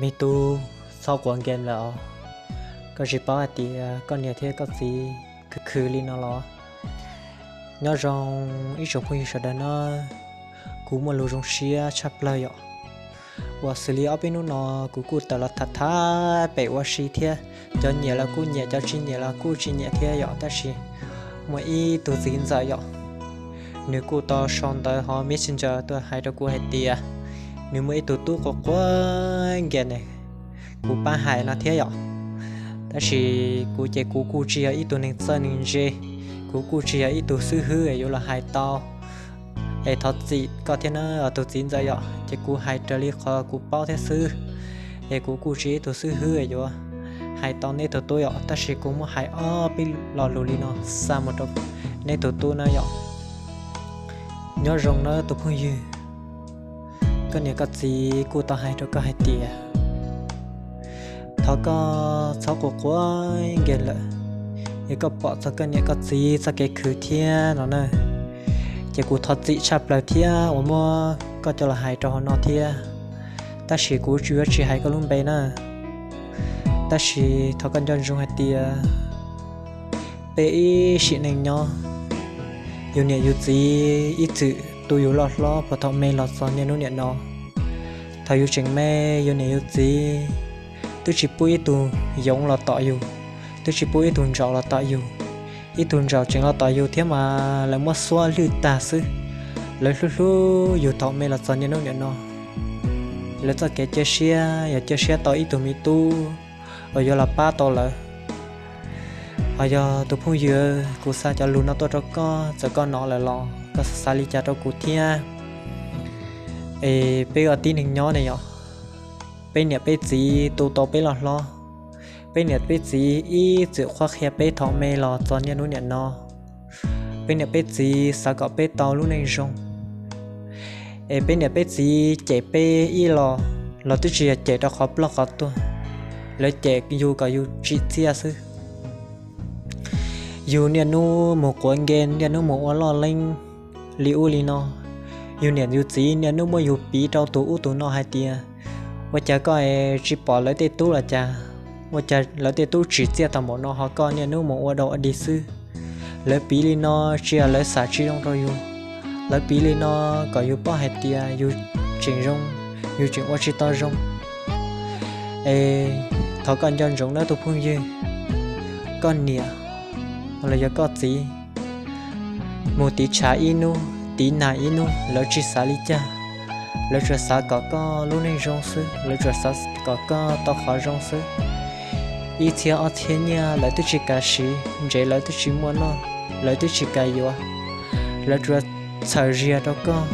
Me tub, txhob quav nkees lawm os. Koj tsis paub hais tias koj niam thiab koj txiv khwv khwv li no los? Nyob zoo ib tsoom phooj ywg sawv daws nawb, kuv muaj lus zoo siab tshaj plaws yom. Uas xws li ob peb hnub no kuv kuj tawm los tham tham pem ua si thiab, cov nyiam los kuj nyiam, cov tsis nyiam los kuj tsis nyiam thiab yom. Tab sis muaj ib tug txiv ntxawm yom, nws kuj tau sau ntawv hauv Messenger tuaj hais rau kuv hais tias nws muaj ib tug tub quav quav nkees, kuv pab hais no thiab yom. Tab sis kuv ces kuv kuj tsis yog ib tug neeg txawj neeg ntse, kuv kuj tsis yog ib tug xib hwb yuav los hais tau es thov txim koj thiab na tus txiv ntxawm yom. Ces kuv hais raws li qhov kuv paub thiab xwb, es kuv kuj tsis yog ib tug xib hwb yuav hais tau neb tus tub yom. Tab sis kuv muab hais ob peb lo lus li no xa mus rau neb tus tub na yom. Nyob zoo nawb tus phooj ywg, koj niam koj txiv kuj tau hais rau koj hais tias thov koj txhob quav quav nkees lawm, es koj pom txog koj niam koj txiv txoj kev khwv thiab no na. Ces kuv thov txim tshaj plaws thiab uas muab koj coj los hais rau hauv no thiab, tab sis kuv yuav tsis hais koj lub npe na. Tab sis thov koj nco ntsoov hais tias peb ib sim neej nyob, yus niam yus txiv ib txwm tu yus loj hlob puag thaum me los txog niaj hnub niam no. Thaum yus tseem me, yus niam yus txiv twb tsis pub ib tug yoov los tom yus, twb tsis pub ib tug ntsaum los tom yus. Ib tug ntsaum tseem los tom yus thiab mas lawv muab xuab lwj tag xwb. Lawv hlub hlub yus thaum me los txog niaj hnub niam no. Lawv txoj kev cia siab yog cia siab tau ib tug me tub uas yuav los pab tau lawv. Ho yog tus phooj ywg, kuv xa cov lus no tuaj rau koj, txawm koj hnov lawm los koj xav li cas rau kuv thiab. Es peb ua tib neeg nyob ne yom, peb niam peb txiv tu tau peb loj hlob, peb niam peb txiv ib txwm qhuab qhia peb thaum me los txog niaj hnub niam no. Peb niam peb txiv xav kom peb tau lub neej zoo, es peb niam peb txiv cem peb ib los, los twb tsis yog cem rau qhov ploj qhov tuag, lawv cem yus kom yus tsim txiaj xwb. Yus niaj hnub mus quav nkees, niaj hnub mus ua loj leeb li ub li no, yus niam yus txiv niaj hnub muab yus piv rau tus ub tus no hais tias ua cas koj tsis pom lawv tej tub los cas, ua cas lawv tej tub tsim txiaj tau npaum no ho koj niaj hnub mus ua dog ua dig xwb. Lawv piv li no tsis yog lawv xav tsis zoo rau yus, lawv piv li no kom yus paub hais tias yus tseem zoo, yus tseem ua tsis tau zoo. Es thov koj nco ntsoov nawb tus phooj ywg, koj niam los yog koj txiv mus tiv tshav ib hnub tiv nag ib hnub lawv tsis xav li cas. Lawv tsuas xav kom koj lub neej zoo xwb, lawv tsuas xav kom koj tau qhov zoo xwb. Ib txhiab ob txhiab nyiaj lawv twb tsis kam siv, ntsev lawv twb tsis muaj noj, lawv twb tsis kam yuav. Lawv tsuas txhawm zias rau koj,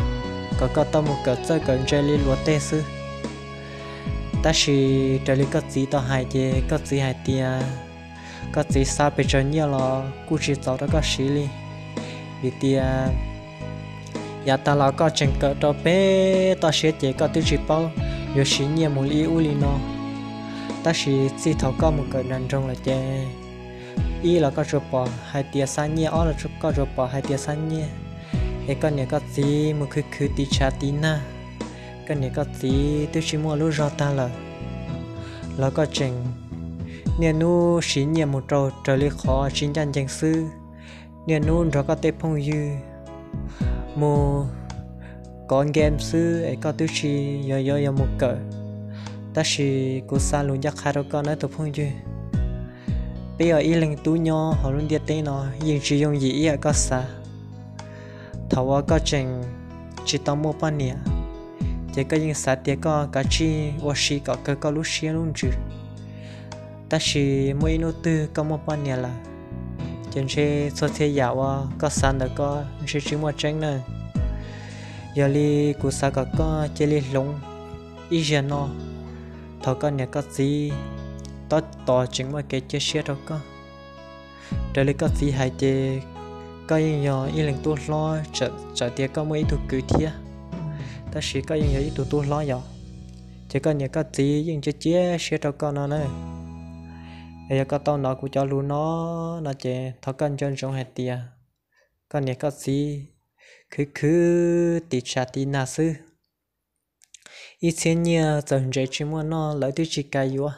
kom koj tau mus kawm txawj kawm ntse li luag tej xwb. Tab sis raws li koj txiv tau hais ces koj txiv hais tias koj txiv xav pes tsawg nyiaj los kuj tsis txaus rau koj siv li. Vim tias yav tag los koj tseem kawm rau pem toj siab ces koj twb tsis paub yuav siv nyiaj mus li ub li no. Tab sis txij thaum koj mus kawm nram nroog lawm ces ib los koj tsuas pom hais tias xa nyiaj, ob los koj tsuas pom hais tias xa nyiaj, es koj niam koj txiv mus khwv khwv tiv tshav tiv nag, koj niam koj txiv twb tsis muaj lub zog tag lawm, los koj tseem niaj hnub siv nyiaj mus rau raws li qhov tsis ncaj ncees xwb. Niaj hnub nrog koj tej phooj ywg mus kov game xwb es koj twb tsis yog yuav mus kawm. Tab sis kuv xa lus ncaj qha rau koj nawb tus phooj ywg, peb ua ib leeg tub nyob hauv lub ntiaj teb no yeej tsis yooj yim ib yam koj xav. Thaum uas koj tseem tsis tau muaj poj niam, ces koj yeej xav tias koj kav tsij ua si kom kawg koj lub siab lub ntsws. Tab sis muaj ib hnub twg koj muaj poj niam lawm, ces ntshe txhua txhia yam uas koj xav ntawm koj ntshe tsis muaj tseeb na. Yog li kuv xav kom koj cia li hloov ib zaug no, thaum koj niam koj txiv tab tom tseem muaj kev cia siab rau koj. Raws li koj txiv hais ces koj yeej yog ib leeg tub hlob, txawm tias koj muaj ib tug kwv thiab, tab sis koj yeej yog ib tug tub hlob yom. Ces koj niam koj txiv yeej cia cia siab rau koj no na. Yog koj tau hnov kuv cov lus no, no ces thov koj nco ntsoov hais tias koj niam koj txiv khwv khwv tiv tshav tiv nag xwb. Ib txhiab nyiaj txawm ntsev tsis muaj noj lawv twb tsis kam yuav.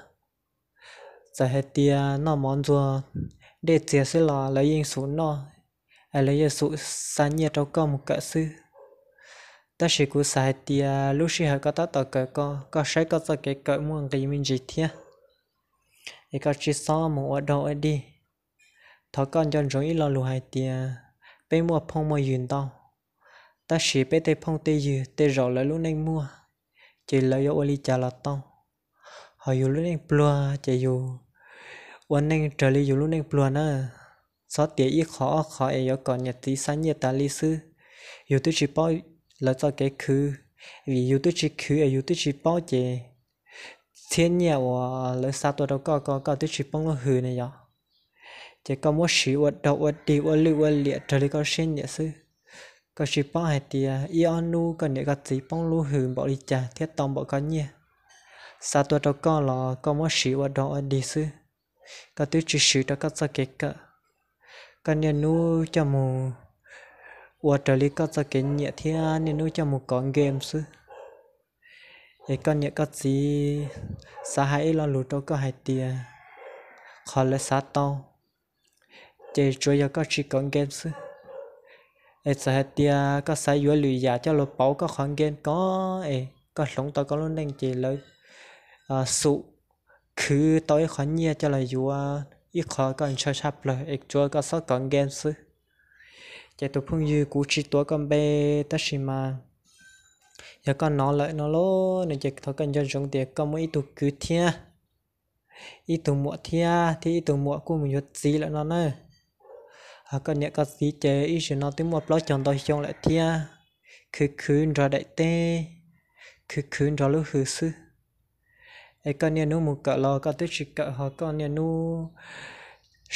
Txawm hais tias noj mov ntxuag dej txias xwb los lawv yeej xum noj, es lawv yeej xum xa nyiaj rau koj mus kawm xwb. Tab sis kuv xav hais tias lub sij hawm koj tab tom kawm ko, koj saib koj txoj kev kawm muaj nqis me ntsis thiab, es koj tsis txhob mus ua dog ua dig. Thov koj nco ntsoov ib lo lus hais tias peb muaj phooj muaj ywg ntau, tab sis peb tej phooj tej ywg tej zaum lawv lub neej muaj, ces lawv yuav ua li cas los tau. Ho yus lub neej pluag ces yus ua neej raws li yus lub neej pluag na. Txhob tias ib qho ob qho es yuav kom niam txiv xa nyiaj tas li xwb. Yus twb tsis paub lawv txoj kev khwv, vim yus twb tsis khwv es yus twb tsis paub ces txhiab nyiaj uas lawv xa tuaj rau koj ko koj twb tsis poob lub hws ne yom. Ces koj muab siv ua dog ua dig ua lwj ua liam raws li koj siab nyiam xwb. Koj tsis paub hais tias ib ob hnub koj niam koj txiv poob lub hws npaum li cas thiab tau npaum koj nyiaj. Xa tuaj rau koj los koj muab siv ua dog ua dig xwb, koj twb tsis siv rau koj txoj kev kawm. Koj niaj hnub coj mus ua raws li koj txoj kev nyiam thiab niaj hnub coj mus kov game xwb. Es koj niam koj txiv xav hais ib lo lus rau koj hais tias qhov lawv xav tau ces tsuas yog koj tsis kov game xwb. Es txawm hais tias koj xav yuav lwm yam coj los pauv koj qhov game ko, es koj hloov tau koj lub neej ces lawv xum khwv tau ib qho nyiaj coj los yuav ib qho koj ntshaw tshaj plaws es tsuav koj txhob kov game xwb. Ces tus phooj ywg, kuv tsis tuav koj npe, tab sis mas yog koj hnov lawm no los no ces thov koj nco ntsoov tias koj muaj ib tug kwv thiab, ib tug muam thiab, thiab ib tug muam kuj mus yuav txiv lawm no na. Ho koj niam koj txiv ces ib zaug no twb muaj plaub caug ntau xyoo lawm thiab, khwv khwv nrog daim teb, khwv khwv nrog lub hws xwb. Es koj niaj hnub mus kawm los koj twb tsis kawm, ho koj niaj hnub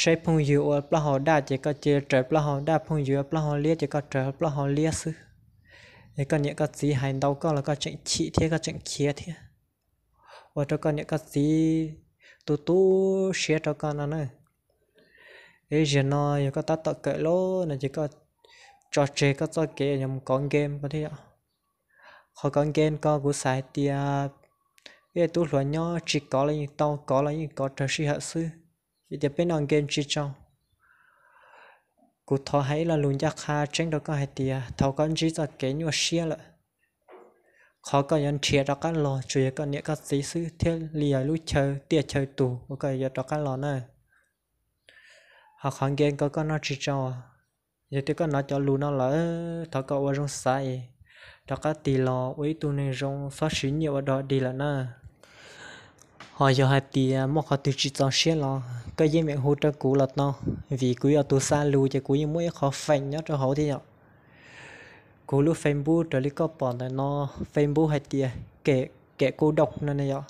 saib phooj ywg ua plaub hau daj ces koj cia raws plaub hau daj, phooj ywg ua plaub hau liab ces koj raws plaub hau liab xwb. Es koj niam koj txiv hais ntau koj los koj tseem chim thiab koj tseem khiav thiab, ua rau koj niam koj txiv tu tu siab rau koj no na. Ib zaug no yog koj tab tom kawm los no ces koj tso tseg koj txoj kev yuav mus kov game ko thiab yom. Qhov kov game ko kuv xav hais tias peb tub hluas nyob tsis kov los yeej tau, kov los yeej kov raws sij hawm xwb, vim tias peb noj game tsis tsaug. Kuv thov hais ib lo lus ncaj qha tseeb rau koj hais tias thaum koj ntsib txoj kev nyuaj siab lawm, qhov koj yuav nrhiav rov qab los tsuas yog koj niam koj txiv xwb thiaj li yog lub chaw tiaj chaw tus uas koj yuav rov qab los na. Ho qhov game ko koj noj tsis tsaug, yog tias koj hnov cov lus no lawm thov koj ua zoo xav es rov qab tig los ua ib tug neeg zoo, txhob siv nyiaj ua dog dig lawm na. Ho yog hais tias muaj qhov twg tsis txaus siab los koj yeej meem hu rau kuv los tau, vim kuv yog tus xa lus ces kuv yeej muaj ib qho feem nyob rau hauv thiab yom. Kuv lub Facebook raws li koj pom ntawm no, Facebook hais tias Kem Kuj Dooj no ne yom.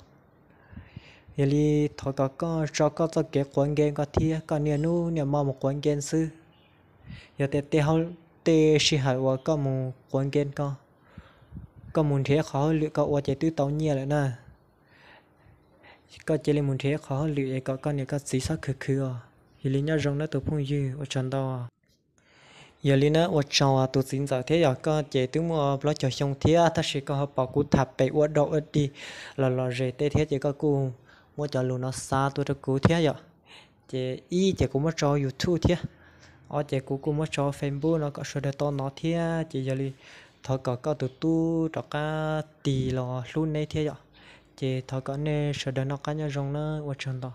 Yog li thov kom koj tso koj txoj kev quav game ko thiab, koj niaj hnub niaj hmo mus quav game xwb. Yog tias tej hauj, tej sij hawm uas koj mus quav game ko, koj mus nrhiav qhov hauj lwm koj ua ces twb tau nyiaj lawm na. Koj cia li mus nrhiav qhov hauj lwm es kom koj niam koj txiv txhob khwv khwv os. Yog li nyob zoo nawb tus phooj ywg, ua tsaug ntau. Yog li na, ua tsaug tus txiv ntxawm thiab yom, koj ces twb muaj plaub caug xyoo thiab tab sis koj ho pom kuv tham pem ua dog ua dig los lom zem tej thiab ces koj kuj muab cov lus no xa tuaj rau kuv thiab yom. Ces ib ces kuv muab tso YouTube thiab, ob ces kuv kuj muab tso Facebook no kom sawv daws tau hnov thiab. Ces yog li thov kom koj tus tub rov qab tig los hlub neb thiab yom. Ces thov kom nej sawv daws noj qab nyob zoo na, ua tsaug ntau.